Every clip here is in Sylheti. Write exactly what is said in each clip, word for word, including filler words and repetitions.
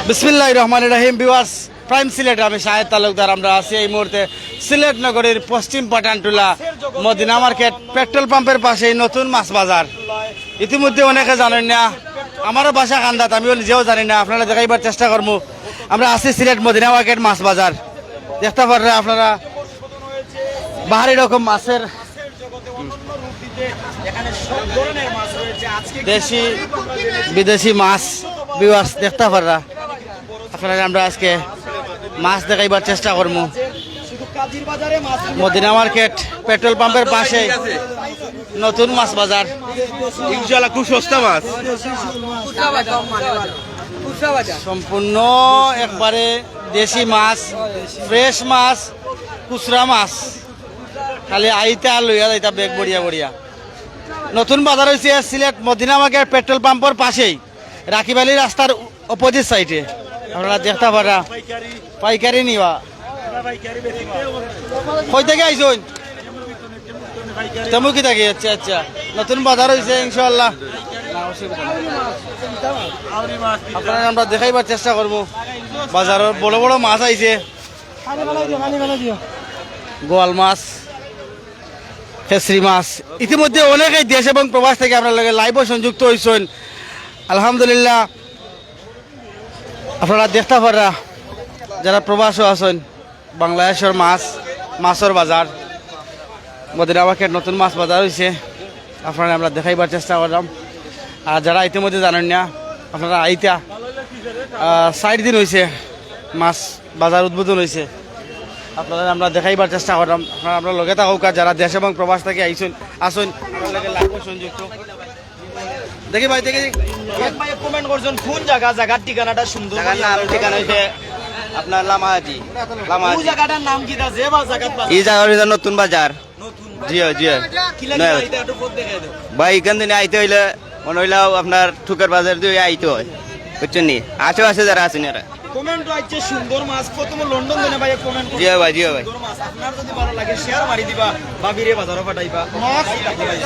বিসমিল্লাহির রহমানির রহিম। Viewers, prime Sylhet, আমি শাহেদ তালুকদার। আমরা আছি এই মুহূর্তে সিলেট নগরীর পশ্চিম পাঠানটুলা মদিনা মার্কেট পেট্রোল পাম্পের পাশেই নতুন মাছ বাজার। ইতিমধ্যে অনেকে জানেন না, আমারও বাসা কান্দাত, আমিও নিজেও জানি না, আপনারা দেখাইবার চেষ্টা করমু। আমরা আছি সিলেট মদিনা মার্কেট মাছ বাজার, দেখতা পাররা আপনারা বাহারি রকম মাছের দেশি বিদেশি মাছ, ভিউয়ার্স, দেখতা পাররা আপনারা। আমরা আজকে মাছ দেখাইবার চেষ্টা করমু। মদিনা মার্কেট পেট্রোল পাম্পের পাশে নতুন মাছ বাজার। ইনশাআল্লাহ খুব সস্তা মাছ। সম্পূর্ণ একবারে দেশি মাছ, ফ্রেশ মাছ, খুচরা মাছ। খালি আইতা আর লইয়া যাইতা ব্যাগ বড়িয়া বড়িয়া। নতুন বাজার অইছে সিলেট মদিনা মার্কেট পেট্রোল পাম্পর পাশেই, রাকিব আলী রাস্তার অপোজিট সাইডে। আপনারা দেখতা পাররা পাইকারি নিবা। কই থাকি আইছইন? তেমুকি থাকি। আচ্ছা, আচ্ছা। নতুন বাজার অইছে ইনশাআল্লাহ। আপনারা আমরা দেখাইবার চেষ্টা করমু। বাজারর বড় বড় মাছ আইছে। গোয়াল মাছ, খেসরি মাছ। ইতিমধ্যে অনেকেই দেশ এবং প্রবাস থাকি আপনার লগে লাইভও সংযুক্ত অইছইন। আলহামদুলিল্লাহ, আপনারা দেখতা পাররা যারা প্রবাসও আছইন, বাংলাদেশর মাছ, মাছর বাজার, মদিনা মার্কেট নতুন মাছ বাজার অইছে। আপনারা আমরা দেখাইবার চেষ্টা করলাম। আর যারা ইতিমধ্যে জানেন না, আপনারা আইতা, আহ, চাইর দিন অইছে মাছ বাজার উদ্বোধন অইছে। আপনারা আমরা দেখাইবার চেষ্টা করলাম। আপনারা আমরা লগে থাকউক্কা, যারা দেশ এবং প্রবাস থাকি আইছইন, আছইন, আমরা লগে লাইভও সংযুক্ত। দেখি ভাই, দেখি। এক ভাই কমেন্ট করছইন, কোন জাগা, জাগার ঠিকানাটা সুন্দর জাগার নাম, ঠিকানা অইছে আপনার লামাহাজি। কোন লামাহাজি। জাগাটার নাম কিতা? যে বা জাগাত বাজার। এই জাগা অইছে নতুন বাজার। নতুন জি, জি। কিলা নয়া কিলা বাজার। এটা একটু পথ দেখাই দাও। ভাই, এখান থেকে আইতে অইলে মনে অইলো আপনার ঠুকার বাজার দিয়া আইতে অয়, বুঝছইন নি? আশেপাশে যারা আছইন এরা। কমেন্ট আইছে সুন্দর মাছ, প্রথম লন্ডন থেকে ভাই কমেন্ট জি ভাই, জি ভাই। সুন্দর মাছ, আপনার যদি ভালা লাগে শেয়ার মারি দিবা, ভাবিরে বাজারো পাঠাইবা। মাছ,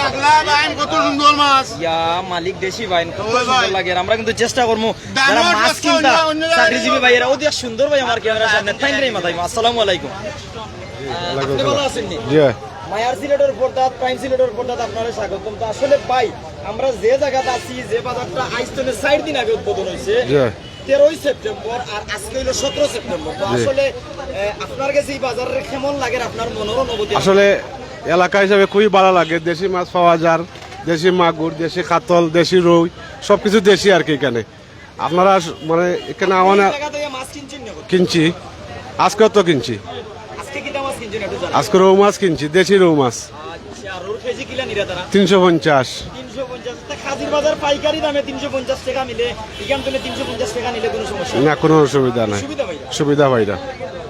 পাগলা বাইন, কত সুন্দর মাছ। ইয়া মালিক দেশি বাইন, কত ওই ভাই। সুন্দর লাগে। আর আমরা কিন্তু চেষ্টা করমু, যারা ডায়মন্ড মাছ মাছ কিনতা, অন্য, অন্য জায়গায় চাকরিজীবী ভাইয়েরা, অউ দেখ সুন্দর ভাই আমার ক্যামেরার সামনে, তাইনরে মাতাইমু। আসসালামু আলাইকুম। ওয়ালাইকুম আপনি আসসালাম। ভালা আছইন নি? জি ভাই। মায়ার সিলেটর পর্দাত, প্রাইম সিলেটর পর্দাত আপনারে স্বাগতম। তো আসলে ভাই, আমরা যে জাগাত আছি, যে বাজারটা আইজ তনে চাইর দিন আগে উদ্বোধন অইছে, জি। তেরোই সেপ্টেম্বর, আর আজকে অইলো সতেরো সেপ্টেম্বর। তো জি। আসলে, এ, আপনার গেছে এই বাজাররে কেমন লাগের, আপনার মনর অনুভূতি? আসলে এলাকা হিসাবে খুবই ভালা লাগে, দেশি মাছ পাওয়া যার, দেশি মাগুর, দেশি কাতল, দেশি রুই, সবকিছু দেশি আর কি এখানে। আপনারা স-, মানে এখানে আমার এই জায়গা থেকে মাছ কিনছেন না? কিনছি, আজকেও তো কিনছি। আজকে কিতা মাছ কিনছেন একটু জানান। আজকে রৌ মাছ কিনছি, দেশি রৌ মাছ। আচ্ছা, আর রৌর কেজি কিলা নিরা তারা? তিনশো পঞ্চাশ। তিনশো পঞ্চাশ। তা কাজির বাজার পাইকারি দামে তিনশো পঞ্চাশ টাকা মিলে, এখান থেকে তিনশো পঞ্চাশ টাকা নিলে কোনো সমস্যা না, কোনো অসুবিধা নাই। সুবিধা ভাই। সুবিধা ভাইরা।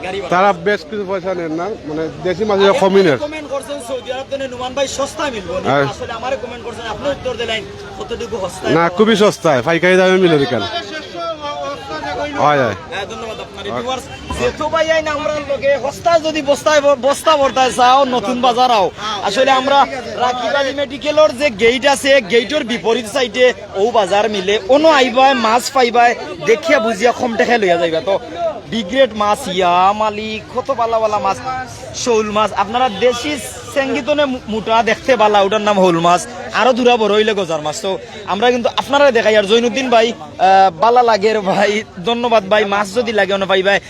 গাড়ি ভাড়া। তারা বেশ কিছু পয়সা নেন না, মানে দেশি মাছ কমই নেন। কমেন্ট করছেন সৌদি আরব থেকে নুমান ভাই সস্তা মিলবো নি? হ্যাঁ। আসলে আমারে কমেন্ট করছেন, আপনি উত্তর দিলেন। কতটুকু সস্তায় না, পাওয়া খুবই যায়? সস্তায়, পাইকারি দামে মিলে এখানে। হয়, হয়। হ্যাঁ, ধন্যবাদ আপনারে। ওকে। ভিউয়ার্স, যেহেতু ভাই আইন আমরা লগে হস্তায় যদি বস্তায় ব-, বস্তা ভর্তায় চাও, নতুন বাজার আও। আসলে আমরা রাকিব আলী মেডিকেলর যে গেইট আছে, গেইটর বিপরীত সাইডে অউ বাজার মিলে, অনো আইবায়, মাছ পাইবায়, দেখিয়া বুঝিয়া কম টাকায় লইয়া যাইবা। তো বিগ রেট মাছ, ইয়া মালিক, কত বালা বালা মাছ, শৌল মাছ। আপনারা দেশি সেঙ্গিতনে মু-, মুটা দেখতে বালা, ওটার নাম হৌল মাছ, আরো দূরা বড় অইলে গজার মাছ। তো আমরা কিন্তু আপনারারে দেখাইয়ার, জৈনুদ্দিন ভাই, আহ, বালা লাগের ভাই, ধন্যবাদ ভাই। মাছ যদি লাগে অনো পাইবায়,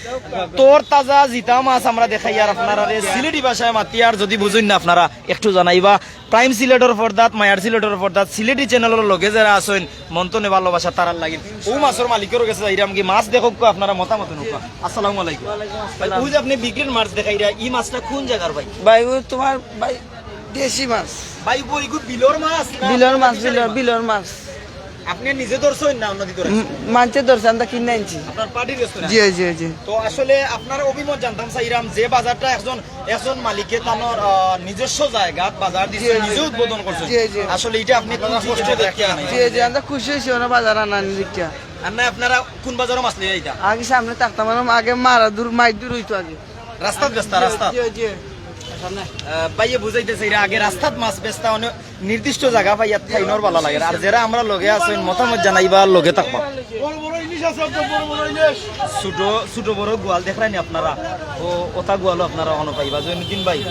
তোর তাজা জিতা মাছ আমরা দেখাইয়ার আপনারারে সিলেটি ভাষায় মাতিয়ার, যদি বুঝইন না আপনারা একটু জানাইবা। প্রাইম সিলেটর পর্দাত, মায়ার সিলেটর পর্দাত, সিলেটি চ্যানেলর লগে যারা আছইন, মন তনে ভালোবাসা তারার লাগিন। অউ মাছর মালিকর গেছে যাইরাম কি, মাছ দেখউক্কা, আপনারা মতামত নেউক্কা। আসসালামু আলাইকুম। ওয়ালাইকুম আসসালাম। ভাই, অউ যে আপনি বিগ রেট মাছ দেখাইরা, ই মাছটা কোন জাগার ভাই? ভাই, অউ তোমার ভাই দেশি মাছ। ভাই, অউ ইগু বিলর মাছ না বিলর মাছ, আপনার বিলর, বিলর মাছ। আপনি নিজে ধরছইন না অন্য দি ধরছইন? উম, মানষে ধরছে, আমরা কিনে আনছি। আপনার পার্টির গেছে না? জি, জি, জি। তো আসলে আপনার অভিমত জানতাম চাইরাম যে বাজারটা একজন একজন মালিকে তানর, আহ, নিজস্ব জাগাত বাজার দিছে, জি, জি। নিজে উদ্বোধন করছে। জি, জি। আসলে ইটা আপনি কোন চিন্তা দেখিয়া নাই? জি, জি, আমরা খুশি অইছি অনো বাজার আনানি দেখিয়া। আর না, আপনারা কোন বাজারো মাছ লইয়া আইতা? আগে সামনে থাকতাম, মানে আগে মারা দূর, মাইর দূর অইতো আগে। রাস্তাত বেচতা, জি, রাস্তাত? জি, জি। আহ, ভাইয়ে বুঝাইতেছে, এরা আগে রাস্তাত মাছ বেচতা, অনে নির্দিষ্ট জাগা পাইয়া থাইনর বালা লাগে। আর যেরা আমরা লগে আছইন, মতামত জানাইবা, লগে থাকবা। বড় বড় ইলিশ আছে, একদম বড় বড় ইলিশ। ছোট, ছোট বড় গোয়াল দেখরানি আপনারা, ও ওটা গোয়ালও আপনারা অনো পাইবা। জৈনুদ্দিন ভাই,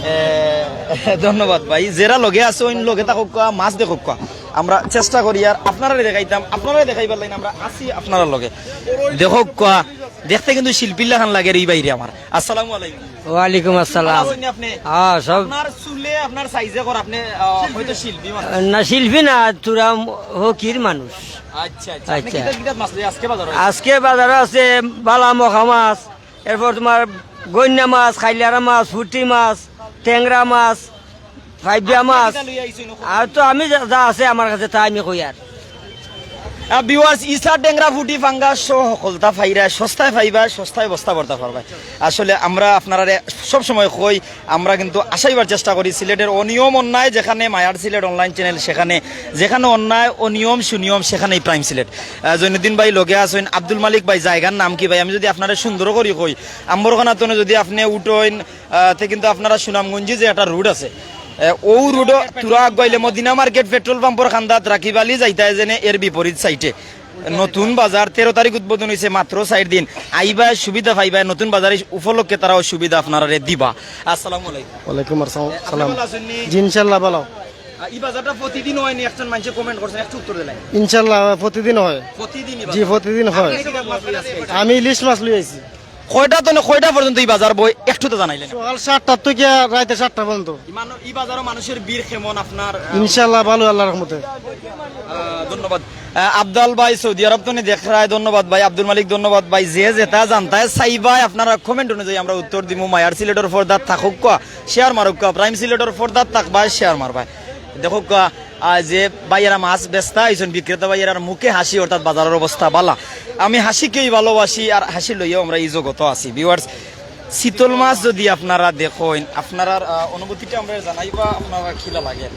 এ, ধন্যবাদ ভাই। যেরা লগে আছইন, লগে থাকউক্কা, মাছ দেখউক্কা। আমরা চেষ্টা করি আর আপনারারে দেখাইতাম, আপনারারে দেখাইবার লাগি আমরা আছি আপনারার লগে। দেখউক্কা, দেখতে কিন্তু শিল্পীর লাখান লাগে রে ভাইরে আমার। আসসালামু আলাইকুম। ওয়ালাইকুম আসসালাম। ভালা আছইন আপনি? হ্যাঁ, সব। আপনার চুলে, আপনার সাইজে কর, আপনি, আহ, হয়তো শিল্পী মানুষ। না, শিল্পী না, তোরা ফকির মানুষ। আচ্ছা, আচ্ছা। আপনি আচ্ছা। কিতা কিতা মাছ লই আজকে বাজারো? আজকে বাজারো আছে বালা মখা মাছ, এরপর তোমার গইন্না মাছ, খাইলারা মাছ, ফুটি মাছ, টেংরা মাছ, ফাইবিয়া মাছ। কিতা লই আইছইন? আর তো আমি যা, যা আছে আমার কাছে তা আমি কই আর। আহ, viewers, ইসা টেংরা ফুটি ফাঙ্গাস সহ হকলতা পাইরা, সস্তায় পাইবা, সস্তায় বস্তা ভরতা পারবা। আসলে আমরা আপনারারে সব সময় কই, আমরা কিন্তু আশাইবার চেষ্টা করি, সিলেটের অনিয়ম অন্যায় যেখানে মায়ার সিলেট online channel সেখানে, যেখানে অন্যায় অনিয়ম সুনিয়ম সেখানেই Prime Sylhet। আহ, জৈনুদ্দিন ভাই লগে আছইন, আব্দুল মালিক ভাই, জায়গার নাম কি ভাই? আমি যদি আপনারে সুন্দর করি কই, আম্বরখানা তনে যদি আপনি উঠইন, আহ, তে কিন্তু আপনারা সুনামগঞ্জে যে একটা road আছে, আহ, ও road-ও তুরা আগুয়াইলে মদিনা মার্কেট পেট্রোল পাম্পর কান্দাত রাকিব আলী যাইতায় যেনে এর বিপরীত side-এ। নতুন বাজার তেরো তারিখ উদ্বোধন হইছে, মাত্র চাইর দিন। আইবা, সুবিধা পাইবা, নতুন বাজার উপলক্ষে তারাও সুবিধা আপনারারে দিবা। আসসালামু আলাইকুম। ওয়ালাইকুম আসসালাম। আপনি সালাম। ভালা আছইন নি? জি, ইনশাআল্লাহ ভালা। আহ, ই বাজারটা প্রতিদিন হয় নি? একজন মানুষে comment করছেন, একটু উত্তর দিলাই। ইনশাআল্লাহ, প্রতিদিন হয়। প্রতিদিন ই বাজার? জি, প্রতিদিন হয়। আপনি কিতা মাছ লই আইছইন? আমি ইলিশ মাছ লই আইছি। কয়টা তনে কয়টা পর্যন্ত ই বাজার বয়, একটু তো জানাইলেন। সকাল সাতটা থাকি রাইতে সাতটা পর্যন্ত। ই মানু-, ই বাজারো মানুষের ভিড় কেমন আপনার, আহ, ইনশাআল্লাহ ভালা, আল্লাহর রহমতে। আহ, ধন্যবাদ। আহ, আব্দাল ভাই সৌদি আরব তনে দেখরায়, ধন্যবাদ ভাই। আব্দুল মালিক, ধন্যবাদ ভাই। যে যেটা জানতায় চাইবায় আপনারা comment অনুযায়ী আমরা উত্তর দিমু। মায়ার সিলেটর পর্দাত থাকউক্কা, share মারউক্কা। Prime সিলেটর পর্দাত থাকবায়, share মারবায়। দেখউক্কা, আহ, যে ভাইয়েরা মাছ বেচতা আইছইন, বিক্রেতা ভাইয়েরার মুখে হাসি, অর্থাৎ বাজারর অবস্থা ভালা। আমি হাসিকেই ভালোবাসি, আর হাসি লইয়াও আমরা ই জগতো আছি। Viewers, চিতল মাছ যদি আপনারা দেখইন, আপনারার, আহ, অনুভূতিটা আমরারে জানাইবা, আপনারার কিলা লাগে।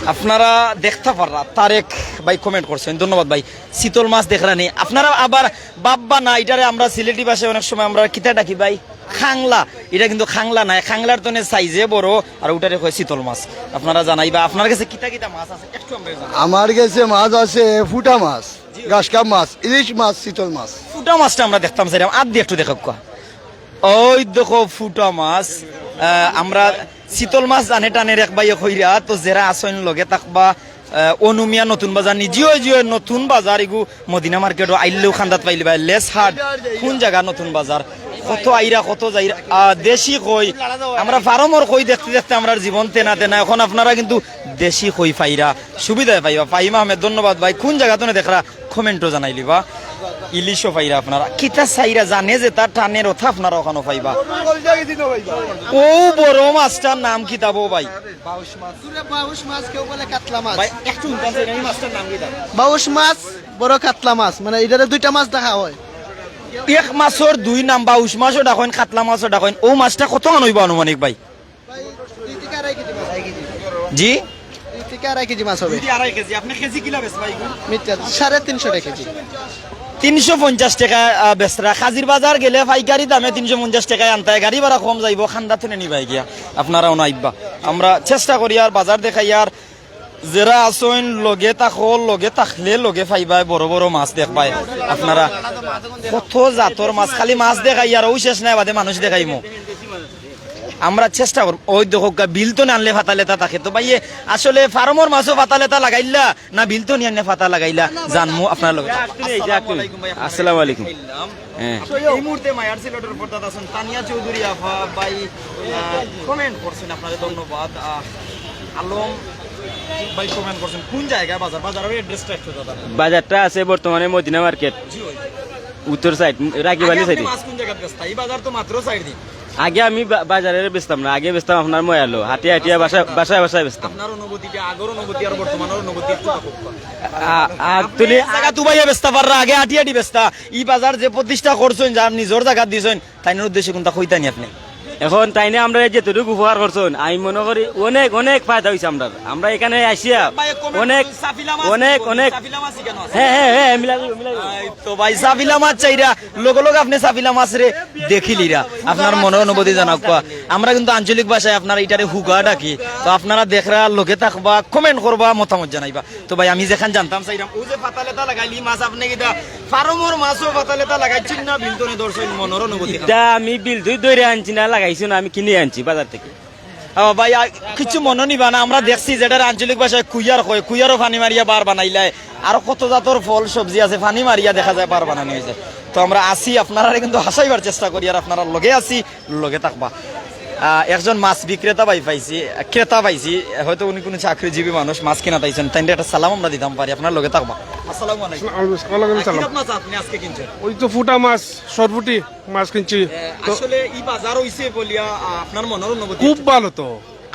আপনারা দেখতা পাররা, তারেক ভাই comment করছইন, ধন্যবাদ ভাই। চিতল মাছ দেখরা নি আপনারা, আবার ভাববা না, ইটারে আমরা সিলেটি ভাষায় অনেক সময় আমরা কিতা ডাকি ভাই? খাংলা। ইটা কিন্তু খাংলা নায়, খাংলার তনে size-এ বড়, আর ওটারে কয় চিতল মাছ। আপনারা জানাইবা, আপনার গেছে কিতা কিতা মাছ আছে একটু আমরারে জানাইবা। আমার গেছে মাছ আছে ফুটা মাছ, জি। ঘাসকাপ মাছ, ইলিশ মাছ, চিতল মাছ। ফুটা মাছটা আমরা দেখতাম চাইরাম, আত দি একটু দেখউক্কা। ওই দেখো ফুটা মাছ, আহ, আমরা চিতল মাছ জানে টানের এক ভাইয়ে কইরা, তো যেরা আছইন লগে থাকবা, আহ, অনুমিয়া নতুন বাজার নি, জিও জিও নতুন বাজার, ইগু মদিনা মার্কেটও আইলেও কান্দাত পাইলিবায়, লেস হাট, কোন জাগা নতুন বাজার, কত আইরা, কত যাইরা, আহ, দেশি কই, আমরা ফার্মর কই দেখতে দেখতে আমরার জীবন তেনা তেনা, এখন আপনারা কিন্তু দেশি কই পাইরা, সুবিধায় পাইবা। ফাহিম আহমেদ, ধন্যবাদ ভাই, কোন জাগা তনে দেখরা? Comment-ও জানাইলিবা। ইলিশও পাইরা আপনারা। কিতা চাইরা জানে যেটা টানের ওঠা আপনারা ওখানো পাইবা। ও বড় মাছটার নাম কিতা বো ভাই? বাউশ মাছ। বাউশ মাছ, কেউ বলে কাতলা মাছ। ভাই, একটু উল্টান চাইরা, এই মাছটার নাম কিতা? বাউশ মাছ, বড় কাতলা মাছ। মানে, ইটারে দুইটা মাছ দেখা হয়। এক মাছর দুই নাম, বাউশ মাছও ডাকইন, কাতলা মাছও ডাকইন। ও মাছটা কত মান অইবো আনুমানিক ভাই? ভাই, দুই থেকে আড়াই কেজি মাছ। জি? দুই থেকে আড়াই কেজি মাছ হবে। দুই থেকে আড়াই কেজি। আপনি কেজি কিলা বেচবা এগুন? মিথ্যা, সাড়ে তিনশো টাকা কেজি। তিনশো পঞ্চাশ টাকা, আহ, বেচরা। কাজির বাজার গেলে পাইকারি দামে তিনশো পঞ্চাশ টাকায় আনতায়, গাড়ি ভাড়া কম যাইবো, কান্দাত তনে নিবায় গিয়া। আপনারা অনো আইবা। আমরা চেষ্টা করি আর বাজার দেখাই আর যেরা আছইন লগে থাকো, লগে থাকলে লগে পাইবায়, বড় বড় মাছ দেখবায়। আপনারা কত জাতর মাছ, খালি মাছ দেখাইয়ার অউ শেষ নায়, বাদে মানুষ দেখাইমু। আমরা চেষ্টা করমু। ওই দেখো, বিল তনে আনলে ফাতা লেতা থাকে। তো ভাইয়ে, আসলে ফার্মর মাছও ফাতা লেতা লাগাইলা না বিল তনে আনলে ফাতা লাগাইলা? জানমু আপনার লগে। আসসালামু আলাইকুম ভাই, আপনার আসসালামু আলাইকুম। হ্যাঁ। এই মুহূর্তে মায়ার সিলেটর পর্দাত আছেন তানিয়া চৌধুরী আফা ভাই, আহ, comment করছেন, আপনারে ধন্যবাদ। আহ, আলম ভাই comment করছেন, কোন জায়গায় বাজার? বাজারের address-টা একটু দাদা। বাজারটা আছে বর্তমানে মদিনা মার্কেট। জি, ওই। উত্তর side, রাকিব আলী আগে আপনি side-এ। মাছ কোন জায়গায় বেচতা? এই বাজার তো মাত্র চাইর দিন। আগে আমি বা-, বাজারে বেচতাম না, আগে বেচতাম আপনার ময়ালো, হাটে হাটিয়া বাসায়, বাসায় বাসায় বেচতাম। আপনার অনুভূতিটা, আগর অনুভূতি আর বর্তমানের অনুভূতি একটু থাকুক। আ-, আ-, আপনি তুলি এক জায়গা তুবাইয়া বেচতা পাররা, আগে হাটি হাটি বেচতা। ই বাজার যে প্রতিষ্ঠা করছইন, যার নিজর জায়গা দিছইন, তাইনর উদ্দেশ্যে কোনটা কইতানি আপনি? এখন তাইনে আমরারে যেতটুকু উপকার করছইন, আমি মনে করি অনেক, অনেক ফায়দা অইছে আমরার। আমরা এখানে আসিয়া ভাই, এক comment অনেক, করুন, সাফিলা মাছ অনেক, কি বলে? অনেক। সাফিলা মাছ কেন আছে? হ্যাঁ, হ্যাঁ, হ্যাঁ, মিলাই দিও, মিলাই দিও। এই তো ভাই, সাফিলা মাছ চাইরা, লগে লগে আপনে সাফিলা মাছরে দেখিলিরা। আপনার মনর অনুভূতি জানাউক্কা। আমরা কিন্তু আঞ্চলিক ভাষায় আপনারা ইটারে হুগা ডাকি। তো আপনারা দেখরা, লগে থাকবা, comment করবা, মতামত জানাইবা। তো ভাই, আমি যেখান জানতাম চাইরাম, অউ যে ফাতালেতা লাগাইলি মাছ, আপনে কিতা ফার্মর মাছও ফাতালেতা লাগাইছইন না বিলতনে ধরছইন, মনর অনুভূতি? ইটা আমি বিলতই ধরে আনছি না, লাগাইছি না, আমি কিনে আনছি বাজার থাকি। ও ভাই, আর কিচ্ছু মনো নিবা না, আমরা দেখছি যেটার আঞ্চলিক ভাষায় কুইয়ার কয়, কুইয়ারও পানি মারিয়া বার বানাইলায়। আরো কত জাতর ফল সবজি আছে, পানি মারিয়া দেখা যায় বার বানানি অইযায়। তো আমরা আছি, আপনারারে কিন্তু হাসাইবার চেষ্টা করি, আর আপনারার লগে আছি, লগে থাকবা। আহ, একজন মাছ বিক্রেতা ভাই পাইছি, ক্রেতা পাইছি, হয়তো উনি কোনো চাকরিজীবী মানুষ, মাছ কিনাত আইছইন, তাইনরে একটা সালাম আমরা দিতাম পারি, আপনার লগে থাকবা। আসসালামু আলাইকুম। ওয়ালাইকুম আহ, কি সালাম। জাত মাছ আপনি আজকে কিনছেন? ওই তো ফুটা মাছ, সরপুটি মাছ কিনছি। এ, তো আসলে ই বাজার অইছে বলিয়া, আহ, আপনার মনর অনুভূতি? খুব ভালো তো,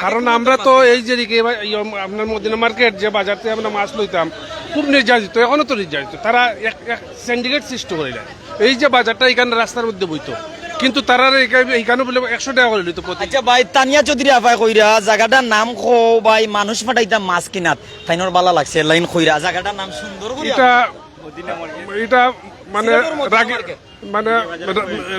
কারণ আমরা তো এই যে দিকে এবার এই, উম, আপনার মদিনা মার্কেট যে বাজার থাকি আমরা মাছ লইতাম, খুব নির্যাতিত, এখনো তো নির্যাতিত। তারা এক, এক syndicate সৃষ্টি করিলা। এই যে বাজারটা এখানে রাস্তার মধ্যে বইতো, কিন্তু তারা এখানে, এখানে বলে একশো টাকা করে লইতো প্রতি। আচ্ছা ভাই, তানিয়া চৌধুরী আফায় কইরা জাগাটার নাম কও ভাই, মানুষ পাঠাইতাম মাছ কিনাত, তাইনর বালা লাগছে, লাইন কইরা জাগাটার নাম সুন্দর করি এটা, এটা মানে সিলেটর মধ্যে রাগি-, মার্কেট। মানে রা-,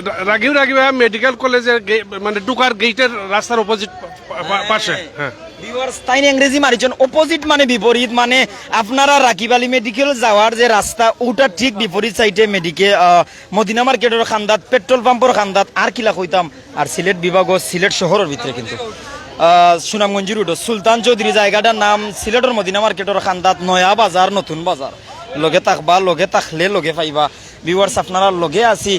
রা-, রাগিব রাগিব মেডিকেল কলেজের গে-, মানে ঢুকার গেটের রাস্তার অপোজিট পা-, পা-, পাশে। হ্যাঁ। ভিউয়ার্স, তাইন ইংরেজি মারিছইন, অপোজিট মানে বিপরীত, মানে আপনারা রাকিব আলী মেডিকেল যাওয়ার যে রাস্তা, ওটার ঠিক বিপরীত সাইডে মেডিকে-, আহ, মদিনা মার্কেটর কান্দাত, পেট্রোল পাম্পর কান্দাত, আর কিলা কইতাম, আর সিলেট বিভাগও সিলেট শহরর ভিতরে কিন্তু, আহ, সুনামগঞ্জ রোডও সুলতান চৌধুরী জায়গাটার নাম, সিলেটর মদিনা মার্কেটর কান্দাত নয়া বাজার, নতুন বাজার। লগে থাকবা, লগে থাকলে লগে পাইবা। ভিউয়ার্স, আপনারার লগে আছি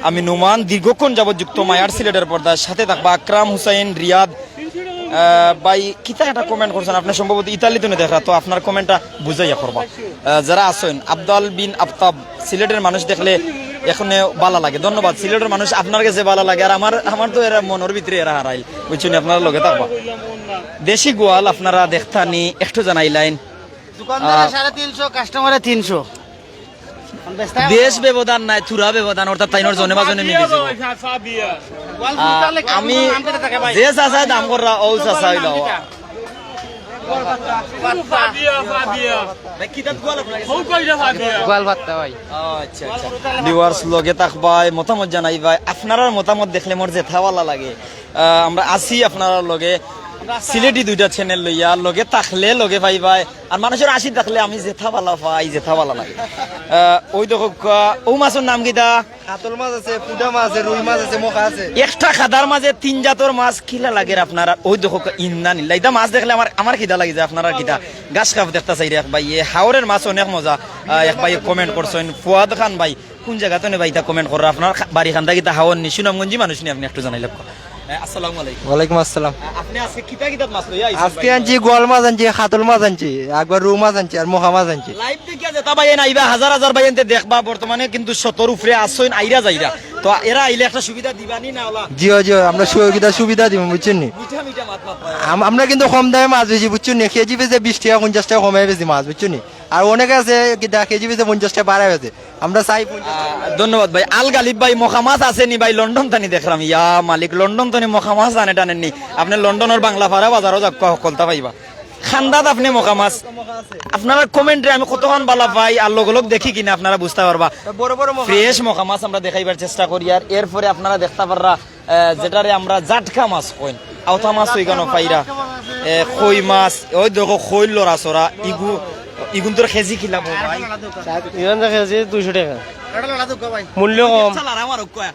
আমি নোমান, দীর্ঘক্ষণ যাবত যুক্ত মায়ার সিলেটের পর্দার সাথে থাকবা। আকরাম হুসাইন, রিয়াদ, আহ, ভাই, কিতা একটা comment করছইন, আপনি সম্ভবত ইতালিত নে দেখরা, তো আপনার commentটা বুঝাইয়া করবা। আহ, যারা আছইন, আব্দাল বিন আফতাব, সিলেটের মানুষ দেখলে এখানে বালা লাগে। ধন্যবাদ। সিলেটের মানুষ আপনার গেছে বালা লাগে, আর আমার, আমার তো এরা মনর ভিতরে এরা হারাইল, বুঝছইন নি? আপনারা লগে থাকবা। দেশি গোয়াল আপনারা দেখতা নি, একটু জানাইলাইন। দোকানদারে আহ, সাড়ে তিনশো, কাস্টমারে তিনশো। বেশ ব্যবধান নাই, থুড়া ব্যবধান, অর্থাৎ তাইনর জনে মাজনে মিলি যাইবো। গোয়াল আহ, ফুটলে আমি নাম কেটে থাকে ভাই। যে চাচায় দাম কররা, ও চাচা অইলো। ভাই, কিতা গোয়াল আপনার? গোয়াল ভাত্তা ভাই। আচ্ছা, আচ্ছা। ভিউয়ার্স, লগে থাকবায়, মতামত জানাইবায়। আপনারার মতামত দেখলে মোর যেতা বালা লাগে। আহ, আমরা আছি আপনারার লগে। সিলেটি দুইটা চ্যানেল লইয়া, লগে থাকলে লগে পাইবায়। আর মানুষর আশি থাকলে আমি যেতা বালা পাই, যেতা বালা লাগে। আহ, ওই দেখো, আহ, ও মাছর নাম কিতা? কাতল মাছ আছে, পুটা মাছ আছে, রুই মাছ আছে, মখা আছে। একটা খাদার মাঝে তিন জাতর মাছ কিলা লাগের আপনারার? ওই দেখো, ইন্না নিল্লা। ইতা মাছ দেখলে আমার, আমার খিদা লাগি যায়, আপনারার কিতা? ঘাস কাপ দেখতা চাইরে এক ভাইয়ে। হাওরের মাছ অনেক মজা। আহ, এক ভাইয়ে comment করছইন, ফুয়াদ খান ভাই। কোন জাগাত নে ভাই ইতা comment কররা? আপনার খা-, বাড়ি কান্দা কিতা হাওর নি? সুনামগঞ্জি মানুষ নি আপনি? একটু জানাইলে। এ, আসসালামু আলাইকুম। ওয়ালাইকুম আসসালাম। আ-, আপনি আজকে কিতা কিতা মাছ লইয়া আইছেন আজকে ভাই? আনছি গোয়াল মাছ আনছি, কাতল মাছ আনছি, একবার রুই মাছ আনছি আর মখা মাছ আনছি। Live দেখিয়া যেতা ভাইয়াইন আইবা, হাজার হাজার ভাইয়াইনতে দেখবা, বর্তমানে কিন্তু শতর উপরে আছইন, আইরা যাইরা। তো এরা আইলে একটা সুবিধা দিবা নি না ওলা? জি, জি, আমরা সুবিধা, সুবিধা দিব, বুঝছইন নি? মিঠা মিঠা মাত মাত ভাই। আম-, আমরা কিন্তু কম দামে মাছ বেচি, বুঝছইন নি? কেজি পিছে বিশ টেকা, পঞ্চাশ টেকা কমাই বেচি মাছ, বুঝছইন নি? আর অনেকে আছে কিতা কেজি পিছে পঞ্চাশ টেকা বাড়াই বেচে। আমরা চাই পঞ্চাশ টেকা। আহ, ধন্যবাদ ভাই। আল গালিব ভাই, মখা মাছ আছে নি ভাই? লন্ডন তানি দেখরাম। ইয়া মালিক, লন্ডন তানি মখা মাছ আনে টানেন নি। আপনি লন্ডনর বাংলা পাড়া বাজারও যাউক্কা, হকলতা পাইবা। কান্দাত আপনি মখা মাছ। আপনারার comment-রে আমি কতখান বালা পাই, আর লগ লগ দেখি কিনা আপনারা বুঝতা পারবা। বড় বড় মখা। Fresh মখা মাছ আমরা দেখাইবার চেষ্টা করি, আর এরপরে আপনারা দেখতা পাররা আহ, যেটারে আমরা জাটকা মাছ কইন, আওতা মাছ তো ইখানো পাইরা, এ, কই মাছ, ওই দেখো কই লড়াচড়া, ইগু, ইগুনতর কেজি কিলা ভাই? ইগুনতর কেজি দুইশো টেকা। মূল্য কম। আচ্ছা, লারা মারো কয়া।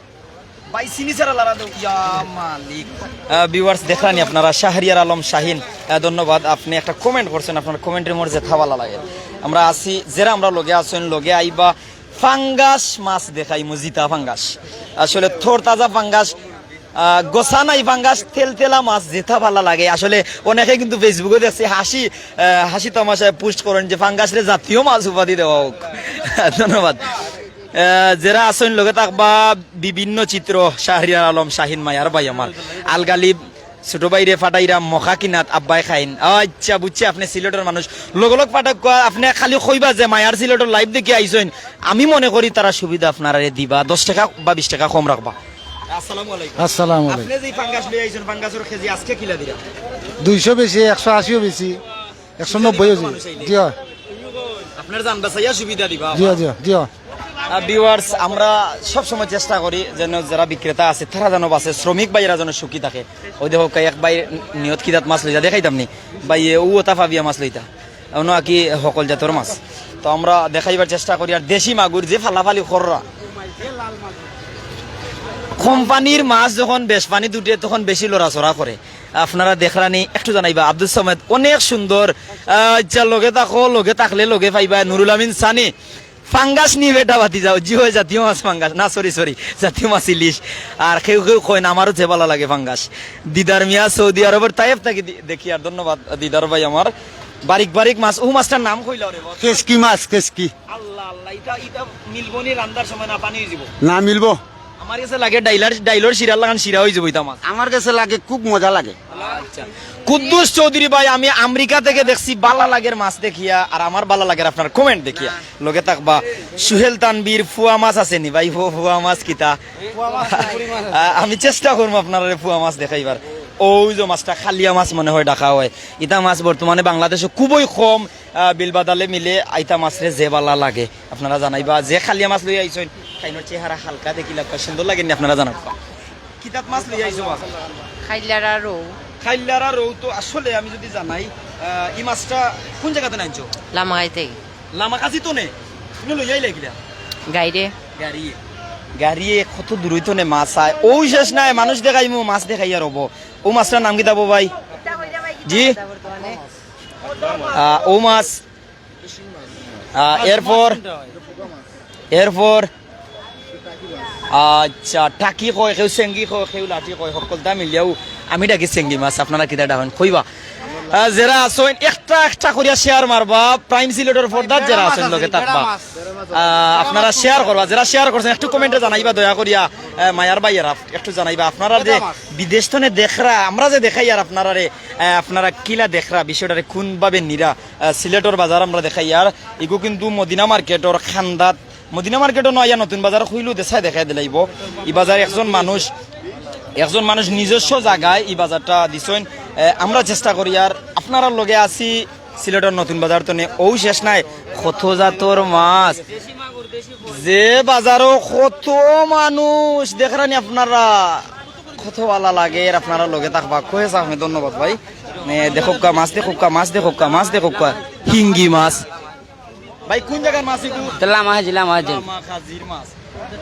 ভাই, চিনি ছাড়া লারা দেও। ইয়া মালিক। আহ, viewers, দেখরানি আপনারা, শাহরিয়ার আলম শাহিন, আহ, ধন্যবাদ। আপনি একটা comment করছেন, আপনার comment-এর মোর যেতা বালা লাগে। আমরা আছি, যেরা আমরার লগে আছইন, লগে আইবা, ফাঙ্গাস মাছ দেখাইমু, জিতা ফাঙ্গাস। আসলে থর তাজা ফাঙ্গাস, আহ, গোসা নাই ফাঙ্গাস, তেলতেলা মাছ যেতা বালা লাগে। আসলে অনেকে কিন্তু Facebook-ও দেখছি হাসি, আহ, হাসি তামাশায় post করেন যে ফাঙ্গাসরে জাতীয় মাছ উপাধি দেওয়া হোক। ধন্যবাদ। আহ, যেরা আছইন লগে থাকবা বিভিন্ন চিত্র, শাহরিয়ার আলম শাহিন মায়ার ভাই আমার, আল গালিব ছোট ভাইরে ফাটাইরাম মখা কিনাত, আব্বায় খাইন। আচ্ছা, বুঝছি, আপনি সিলেটর মানুষ। লগ লগ ফাটাউক্কা, আপনি খালি কইবা যে মায়ার সিলেটর live দেখি আইছইন। আমি মনে করি তারা সুবিধা আপনারারে দিবা, দশ টেকা বা বিশ টেকা কম রাখবা। আসসালামু আলাইকুম। আসসালামু আলাইকুম। আপনি যে পাঙ্গাস লই আইছেন, পাঙ্গাসর কেজি আজকে কিলা দিরা? দুইশো বেশি, একশো আশিও বেশি, একশো নব্বইও বেশি। মানুষ আইলে। জি অয়। আপনার জান বাঁচাইয়া সুবিধা দিবা। জি অয়, জি অয়, জি অয়। আহ, viewers, আমরা সব সময় চেষ্টা করি যেন যারা বিক্রেতা আছে, তারা যেন বাঁচে, শ্রমিক ভাইয়েরা যেন সুখী থাকে। ওই দেখউক্কা, এক ভাই নিয়ত কিতাত মাছ লইতা, দেখাইতাম নি? ভাই, এ, ও ওটা ফাবিয়া মাছ লইতা। অনো আকি হকল জাতর মাছ। তো আমরা দেখাইবার চেষ্টা করি। আর দেশি মাগুর যে ফালাফালি কররা, কোম্পানির মাছ যখন বেশ পানিত উঠে, তখন বেশি লড়াচড়া করে। আপনারা দেখরানি, একটু জানাইবা। আব্দুস সামাদ, অনেক সুন্দর। আহ, আচ্ছা, লগে থাকো, লগে থাকলে লগে পাইবা। নুরুল আমিন সানি, পাঙ্গাস নি বেটা বাতি যাও। জি অয়, জাতীয় মাছ পাঙ্গাস। না, sorry, sorry, জাতীয় মাছ ইলিশ। আর কেউ কেউ কইন, আমারও যে ভালা লাগে পাঙ্গাস। দিদার মিয়া সৌদি আরবর তায়েফ থাকি দি-, দেখি। আর ধন্যবাদ দিদার ভাই আমার। বারিক বারিক মাছ, ও মাছটার নাম কইলা রে বাবা? কেসকি মাছ, কেসকি। আল্লাহ, আল্লাহ, ইটা, ইটা মিলবো নি রান্দার সময়, না পানি অইযিবো? না, মিলবো। আমার গেছে লাগে ডাইলার, ডাইলর শিরার লাখান শিরা অইযিবো ইটা মাছ। আমার গেছে লাগে, খুব মজা লাগে। আচ্ছা। কুদ্দুস চৌধুরী ভাই, আমি আমেরিকা থেকে দেখছি, ভালা লাগের মাছ দেখিয়া, আর আমার ভালা লাগের আপনার comment দেখিয়া। লগে থাকবা। সুহেল তানবীর, ফুয়া মাছ আছে নি ভাই? ফু-, ফুয়া মাছ কিতা? আ, আমি চেষ্টা করমু আপনারারে ফুয়া মাছ দেখাইবার। ওই যে মাছটা খালিয়া মাছ মনে হয় ডাকা হয়। ইতা মাছ বর্তমানে বাংলাদেশো খুবই কম। আহ, বিল বাদালে মিলে আইতা মাছরে যে ভালা লাগে, আপনারা জানাইবা। যে খালিয়া মাছ লইয়া আইছইন, তাইনর চেহারা হালকা দেখিলা, সুন্দর লাগে নি, আপনারা জানাইবা। কিতাত মাছ লইয়া আইছো বা? খাইল্লারা রৌ। খাইল্লারা রৌ তো আসলে আমি যদি জানাই, আহ, ই মাছটা কোন জাগাত আনছো? লামাকাছি থাকি। লামাকাছি তো নে? তুমি লইয়া আইলা কিলা? গাড়িয়ে। গাড়িয়ে। গাড়িয়ে কত দূর অইতো নে মাছ আয়। ও শেষ নাই, মানুষ দেখাইমু, মাছ দেখাইয়া রবো। ও মাছটার নাম কিতা বা ভাই? জি? আহ, ও মাছ। আহ, এরপর, এরপর, আচ্ছা, টাকি কয়, কেউ চেংগি কয়, কেউ লাঠি কয়, হকলতা মিলিয়াও আমি ডাকি চেংগি মাছ, আপনারা কিতা ডাকইন কইবা। আহ, যেরা আছইন, একটা একটা করিয়া share মারবা, Prime সিলেটর পর্দাত যেরা আছইন, লগে থাকবা। আহ, আপনারা share করবা, যেরা share করছইন, একটু comment-এ জানাইবা দয়া করিয়া, আহ, মায়ার ভাইয়েরা, একটু জানাইবা। আপনারা যে বিদেশ তনে দেখরা, আমরা যে দেখাইয়ার আপনারারে, আহ, আপনারা কিলা দেখরা, বিষয়টারে কোনভাবে নিরা, আহ, সিলেটর বাজার আমরা দেখাইয়ার, ইগু কিন্তু মদিনা মার্কেটর খান্দাত, মদিনা মার্কেটও নয়, ইয়া নতুন বাজার কইলেও দেশায় দেখাই দিলাইবো। ই বাজার একজন মানুষ, একজন মানুষ নিজস্ব জাগায় ই বাজারটা দিছইন। এ, আমরা চেষ্টা করি, আর আপনারার লগে আছি সিলেটর নতুন বাজার তনে। ও শেষ নাই, কত জাতর মাছ, যে বাজারও কত মানুষ দেখরানি আপনারা, কত ভালা লাগে। আর আপনারা লগে থাকবা, কয়ে আপনি ধন্যবাদ ভাই। এ, দেখউক্কা মাছ, দেখউক্কা মাছ, দেখউক্কা মাছ, দেখউক্কা হিঙ্গি মাছ। ভাই, কোন জাগার মাছ ইগু? তো লামাকাছি, লামাকাছি। লামাকাছির মাছ।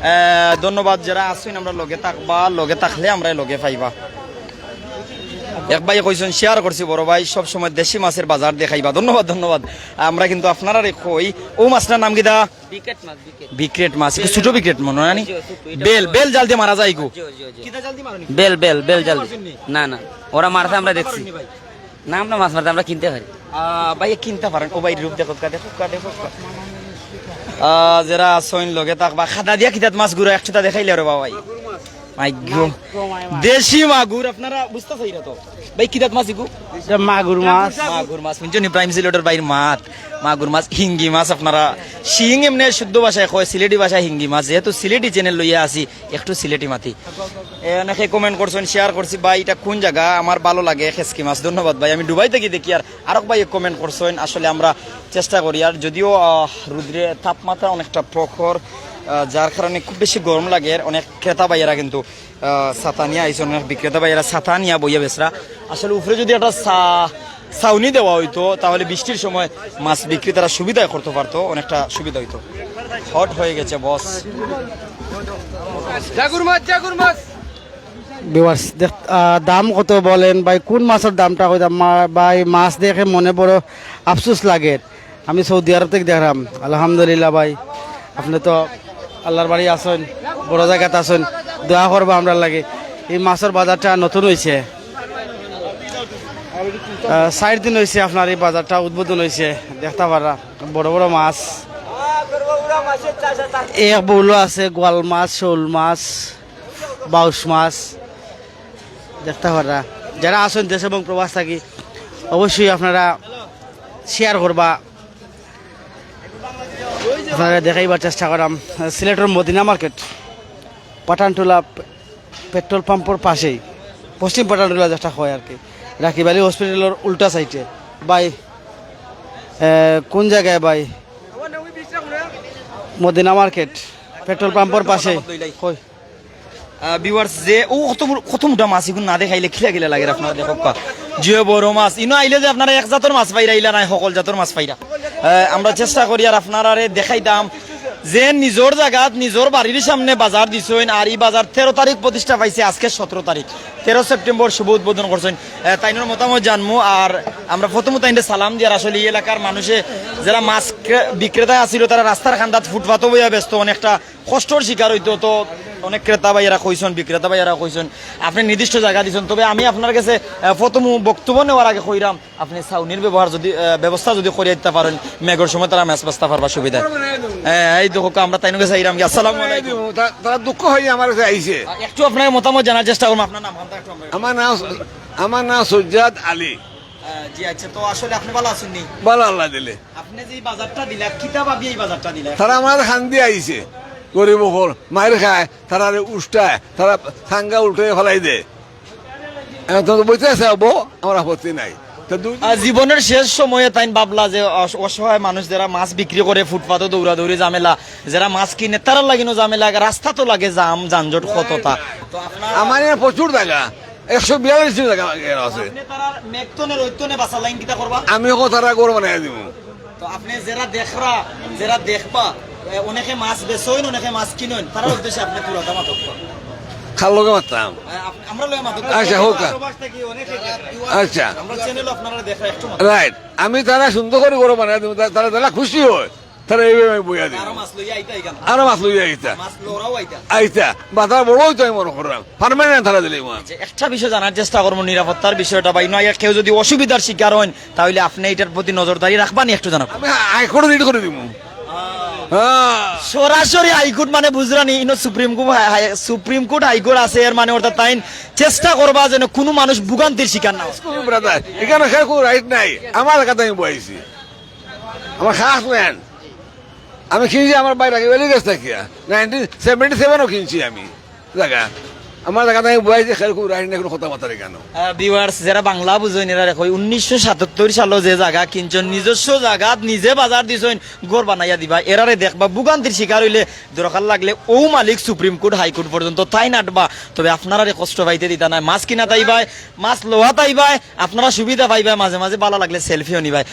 এ, ধন্যবাদ, যেরা আছইন আমরা লগে থাকবা, লগে থাকলে আমরা লগে পাইবা। এক ভাই কইছইন, share করছি বড় ভাই, সব সময় দেশি মাছের বাজার দেখাইবা। ধন্যবাদ, ধন্যবাদ। আমরা কিন্তু আপনারারে কই, ও মাছটার নাম কিতা? বিকেট মাছ, বিকেট। বিক্রেট মাছ, একটু ছোট বিক্রেট মনে হয় নি? জি, ছোট, এটা বেল, বড়। বেল জাল দিয়া মারা যায় গো। জি, জি, জি। কিতা জাল দিয়া মারইন? বেল, বেল, বেল জাল দিয়া। মারছইন নি ভাই? না, না, ওরা মারছে, আমরা দেখছি। মারইন নি ভাই? না, আমরা মাছ মারতে, আমরা কিনতে পারি। আহ, ভাই, কিনতে পারেন। ও ভাই, রূপ দেখউক্কা, দেখউক্কা, দেখউক্কা। আহ, যেরা আছইন লগে থাকবা, খাদা দিয়া কিতাত মাছ গুরা একটুতা দেখাইলে রে বাবা ভাই। মাইগো। দেশি মাগুর, আপনারা বুঝতা চাইরা তো। ভাই, কিতাত মাছ ইগু? এটা মাগুর মাছ। মাগুর মাছ, হুনছইন নি? Prime সিলেটর ভাইর মাত। মাগুর মাছ, হিঙ্গি মাছ, আপনারা শিং এমনে শুদ্ধ ভাষায় কয়, সিলেটি ভাষায় হিঙ্গি মাছ। যেহেতু সিলেটি channel লইয়া আছি, একটু সিলেটি মাতি। এ, অনেকে comment করছইন, share করছি, ভাই, ইটা কোন জাগা? আমার ভালা লাগে খেসকি মাছ। ধন্যবাদ ভাই, আমি দুবাই থাকি দেখি। আর আরক ভাই comment করছইন, আসলে আমরা চেষ্টা করি। আর যদিও, আহ, রুদ্রে তাপমাত্রা অনেকটা প্রখর, আহ, যার কারণে খুব বেশি গরম লাগে, অনেক ক্রেতা ভাইয়েরা কিন্তু, আহ, ছাতা নিয়া আইছইন, অনেক বিক্রেতা ভাইয়েরা ছাতা নিয়া বইয়া বেচরা। আসলে উপরে যদি একটা ছা-, ছাউনি দেওয়া অইতো, তাহলে বৃষ্টির সময় মাছ বিক্রেতারা সুবিধায় করতে পারতো, অনেকটা সুবিধা অইতো। Hot হয়ে গেছে boss। জাগুর মাছ, জাগুর মাছ। Viewers, দেখ-, আহ, দাম কত বলেন ভাই, কোন মাছর দামটা কইতাম? মা-, ভাই, মাছ দেখে মনে বড় আফসোস লাগে। আমি সৌদি আরব থাকি দেখরাম, আলহামদুলিল্লাহ ভাই, আপনে তো আল্লার বাড়ি আছইন, বড় জাগাত আছইন, দোয়া করবা আমরার লাগি। ই মাছর বাজারটা নতুন অইছে, আহ, চাইর দিন অইছে আপনার ই বাজারটা উদ্বোধন অইছে, দেখতা পাররা বড় বড় মাছ, এক বউলো আছে, গোয়াল মাছ, শৌল মাছ, বাউশ মাছ, দেখতা পাররা। যেরা আছইন দেশ এবং প্রবাস থাকি, অবশ্যই আপনারা share করবা। আপনারারে দেখাইবার চেষ্টা কররাম, সিলেটর মদিনা মার্কেট, পাঠানটুলা পেট্রোল পাম্পর পাশেই, পশ্চিম পাঠানটুলা যেটা হয় আর কি, রাকিব আলী হসপিটালর উল্টা সাইডে। ভাই, এ, কোন জায়গায় ভাই? মদিনা মার্কেট, পেট্রোল পাম্পর পাশেই। কই? আহ, viewers, যে ও কত বড়, কত মোটা মাছ, ইগুন না দেখাইলে কিলা কিলা লাগের আপনারা দেখউক্কা। যে বড় মাছ, ইনো আইলে যে আপনারা এক জাতর মাছ পাইরা, ইলা নায়, হকল জাতর মাছ পাইরা। আহ, আমরা চেষ্টা করি আর আপনারারে দেখাইতাম যে নিজর জাগাত, নিজর বাড়ির সামনে বাজার দিছইন, আর ই বাজার তেরো তারিখ প্রতিষ্ঠা পাইছে, আজকে সতেরো তারিখ, তেরো সেপ্টেম্বর শুভ উদ্বোধন করছইন। আহ, তাইনর মতামত জানমু, আর আমরা প্রথমত তাইনরে সালাম দিয়ার আসলে ই এলাকার মানুষে যারা মাছ ক্রে-, বিক্রেতা আছিল, তারা রাস্তার কান্দাত ফুটপাতও বইয়া বেচতো, অনেকটা কষ্টর শিকার অইতো, তো অনেক ক্রেতা ভাইয়ারা কইছইন, বিক্রেতা ভাইয়ারা কইছইন, আপনে নির্দিষ্ট জাগা দিছইন। তবে আমি আপনার গেছে, আহ, প্রথম বক্তব্য নেওয়ার আগে কইরাম, আপনে ছাউনির ব্যবহার যদি, আহ, ব্যবস্থা যদি করিয়া দিতা পারইন, মেঘর সময় তারা মাছ বাচতা পারবা সুবিধা। হ্যাঁ, এই দেখউক্কা, আমরা তাইনর গেছে আইরাম গি। আসসালামু আলাইকুম। তা-, তারা দুঃখ অইয়া আমার গেছে আইছে। আহ, একটু আপনার মতামত জানার চেষ্টা করমু। আপনার নাম খানটা একটু আমরা আমার নাম, আমার নাম সজ্জাদ আলী। আহ, জি আচ্ছা, তো আসলে আপনে ভালা আছইন নি? ভালা আল্লায় দিলে। আপনে যে এই বাজারটা দিলা, কিতা ভাবিয়া এই বাজারটা দিলা? তারা আমার কান্দি আইছে, গরিব অকল, মাইর খায়, তারারে উষ্টায়, তারা থাঙ্গা উল্টে ফালাই দেয়। এখন তো বইতে আছে, আব্বু, আমার আপত্তি নাই। তো দুই দিন আহ, জীবনের শেষ সময়ে তাইন ভাবলা যে অস-, অসহায় মানুষ যারা মাছ বিক্রি করে ফুটপাতও দৌড়াদৌড়ি ঝামেলা, যারা মাছ কিনে তারার লাগিনও ঝামেলা, রাস্তাত লাগে জাম, যানজট কততা। তো আপনার আমার এখানে প্রচুর জাগা, একশো বিয়াল্লিশ জাগা আছে। আপনে তারার মেঘতনে রইতনে বাঁচার লাগিন কিতা করবা? আমি অখন তারা ঘর বানাই দিমু। তো আপনে যারা দেখরা, যারা দেখবা, এ, অনেকে মাছ বেচইন, অনেকে মাছ কিনইন, তারার উদ্দেশ্যে আপনে পুরাটা মাতউক্কা। কার লগে মাততাম? এ, আপ-, আমরার লগে মাতউক্কা। আচ্ছা, হউক্কা। আচ্ছা। আমরার channel-ও আপনারা দেখরা, একটু মাতউক্কা। Right। আমি তারা সুন্দর করি ঘর বানাই দিমু, তা-, তারা যারা খুশি অয়, তারা এইভাবে আমি বইয়া দিমু। আরো মাছ লইয়া আইতা এখান। আরো মাছ লইয়া আইতা। মাছ লওয়াও আইতা। আইতা। বাজার বড় অইতো আমি মনে কররাম। Permanent তারা দিলে আমার। আচ্ছা, একটা বিষয় জানার চেষ্টা করমু, নিরাপত্তার বিষয়টা, বা ইনো আইয়া কেউ যদি অসুবিধার শিকার অইন, তাইলে আপনে ইটার প্রতি নজরদারি রাখবা নি, একটু জানাউক্কা। আমি হাইকোর্টে রিট করি দিমু। হ্যাঁ। সরাসরি হাইকোর্ট মানে বুঝরা নি, ইনো supreme court, high-, high-, supreme court, high court আছে, এর মানে অর্থাৎ তাইন চেষ্টা করবা যেন কুনু মানুষ ভোগান্তির শিকার না অয়। Brother, এখানে কেউ রাইট নাই, আমার এলাকাত আমি বইছি। আমার খাস land। আমি কিনছি আমার ভাই রাকিব আলীর গেছ থাকিয়া। Nineteen seventy seven-ও কিনছি আমি জাগা। আমার জাগাত আমি বইছি, কেউ রাইট নাই, কুনু কথা মাতার কেন? আহ, viewers, যারা বাংলা বুঝইন, এরারে কই, উনিশশো সাতাত্তর সালো যে জাগা কিনছইন, নিজস্ব জাগাত নিজে বাজার দিছইন, ঘর বানাইয়া দিবা, এরারে দেখবা, ভোগান্তির শিকার অইলে দরকার লাগলে অউ মালিক সুপ্রিম কোর্ট, হাইকোর্ট পর্যন্ত তাইন আটবা। তবে আপনারারে কষ্ট পাইতে দিতা নায়, মাছ কিনাত আইবায়, মাছ লওয়াত আইবায়, আপনারা সুবিধা পাইবায়, মাঝে মাঝে ভালা লাগলে selfie-ও নিবায়।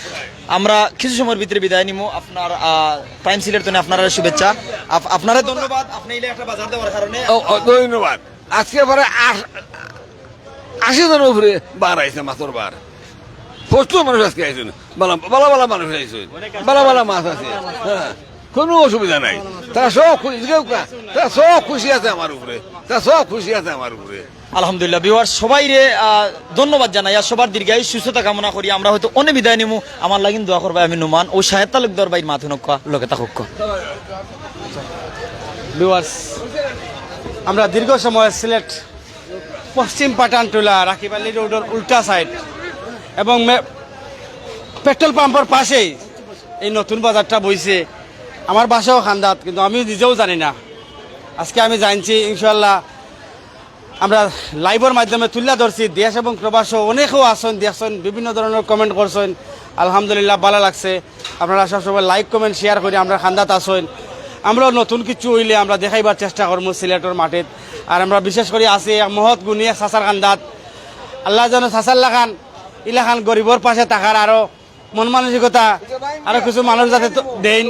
আমরা কিছু সময়র ভিতরে বিদায় নিমু। আপনার, আহ, Prime Sylhet তনে আপনারারে শুভেচ্ছা, আপ-, আপনারে ধন্যবাদ, আপনে ইলা একটা বাজার দেওয়ার কারণে। ও, ও, ধন্যবাদ। আজকে প্রায় আশ-, আশি জনর উপরে বার আইছে, মাছর বার। প্রচুর মানুষ আজকে আইছইন, ভালা, ভালা, ভালা মানুষ আইছইন, ভালা, ভালা মাছ আছে। হ্যাঁ, কুনু অসুবিধা নাই। তারা সব খুশি, তারা সব খুশি আছে আমার উপরে, তারা সব খুশি আছে আমার উপরে। আলহামদুলিল্লাহ, viewers সবাইরে, আহ, ধন্যবাদ জানাই আর সবার দীর্ঘায়ু সুস্থতা কামনা করি। আমরা হয়তো অনে বিদায় নিমু, আমার লাগিন দোয়া করবায়, আমি নোমান ও শাহেদ তালুকদার ভাইর মাত হুনউক্কা, লগে থাকউক্কা। Viewers, আমরা দীর্ঘ সময় সিলেট পশ্চিম পাঠানটুলা রাকিব আলী রোডর উল্টা side এবং মে-, পেট্রোল পাম্পর পাশেই এই নতুন বাজারটা বইছে। আমার বাসাও কান্দাত, কিন্তু আমি নিজেও জানি না। আজকে আমি জানছি, ইনশাআল্লাহ আমরা live-র মাধ্যমে তুলিয়া ধরছি। দেশ এবং প্রবাসও অনেকেও আছইন, দেখছইন, বিভিন্ন ধরনের comment করছইন। আলহামদুলিল্লাহ, ভালা লাগছে। আপনারা সবসময় like, comment, share করি আমরার কান্দাত আছইন। আমরাও নতুন কিছু অইলে আমরা দেখাইবার চেষ্টা করমু সিলেটর মাটিত। আর আমরা বিশেষ করি আছি এক মহৎ গুণী এক চাচার কান্দাত। আল্লায় যেন চাচার লাখান, ইলাখান গরিবর পাশে থাকার আরো মন মানসিকতা, আরো কিছু মানুষ যাতে তো দেইন,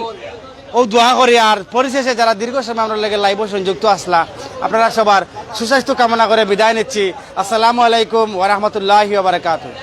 অউ দোয়া করি। আর পরিশেষে যারা দীর্ঘ সময় আমরার লগে live-ও সংযুক্ত আছলা, আপনারা সবার সুস্বাস্থ্য কামনা করে বিদায় নিচ্ছি। আসসালামু আলাইকুম ওয়া রাহমাতুল্লাহি ওয়া বারাকাতুহু।